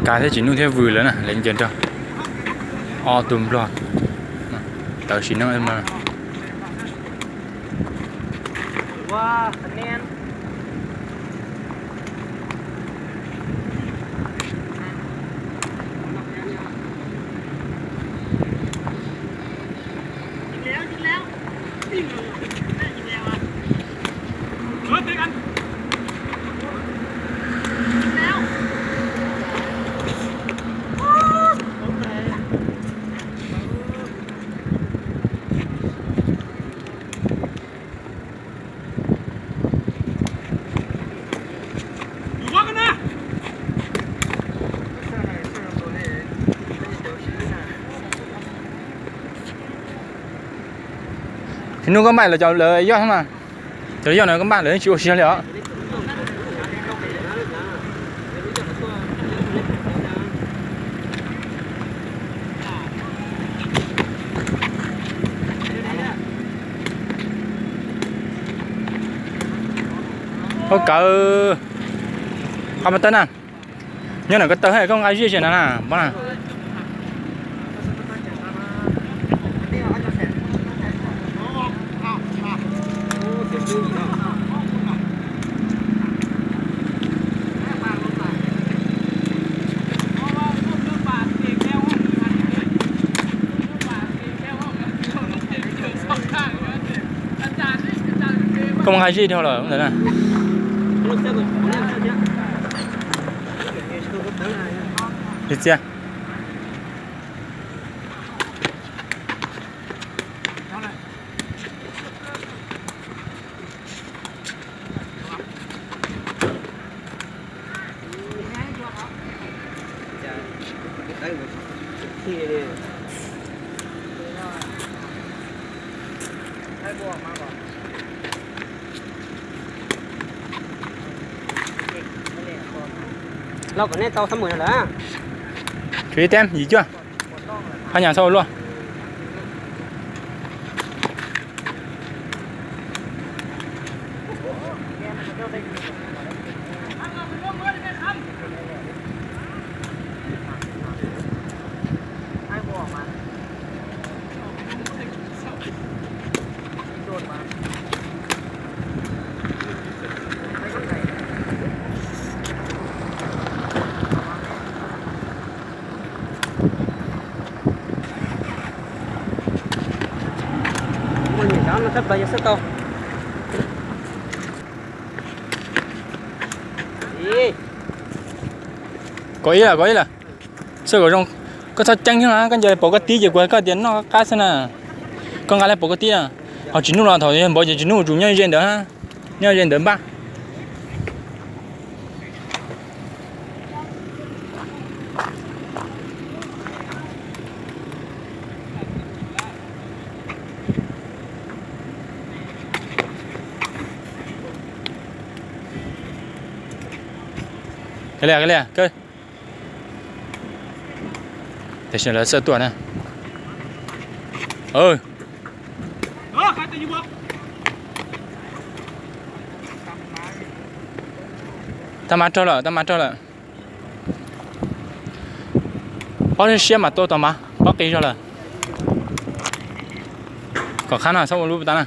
Kav thiab Tsis Nuj thiab Vwm lawv na, lawv ncaws nrog ob tug Nplog tawv sim neej. Tsis Nuj, koj npaj los cov lawv yoj mas, cov yoj no koj npaj lawv tsis ua si li os. Koj kawg, qab pas tawb na, nyob ntawm koj tawg, koj nqa zij tsis na na, pab na. Koj mus nqa zij dhau lawm ntawd na. Txias txias. Los kom nej tau xab mum no lawm. Tshuav ib teb yim cuaj. Phab nyas txhob ua luaj. Ua niam cov no thab plaws yog xwb tau. Kaum ib lawm, kaum ib lawm. Xwb kom zoo, koj txhob ceeb thiab na, koj ncaws pom koj tib ces kuv hais koj tias noj qab xwb na. Koj nqa lawm pom koj tib na. Ho Tsis Nuj los thaum yog npaum ces Tsis Nuj tsum nyob ze ntawd, nyob ze ntawd npaj. Ka li ka li, tam sim lawv xawb tuaj na. Tab mab raug lawm, tab mab raug lawm. Pob siab mas tua tau mas pob qis zog lawm. Kom qab no txhob ua lub tas na.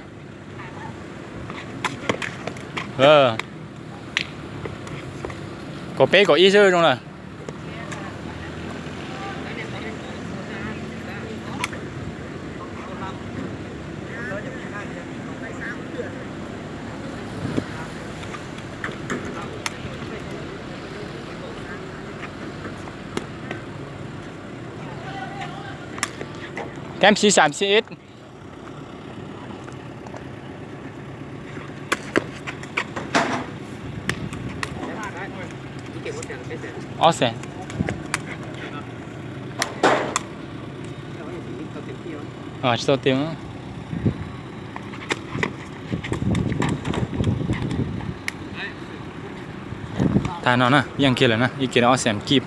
Kaum peb kaum ib xwb zoo lawm. Kab xib xam xib ib. Ob xees. Tsis tau tias. Tag no na, yeej kiag lawm na, ib kiag ob xees kib.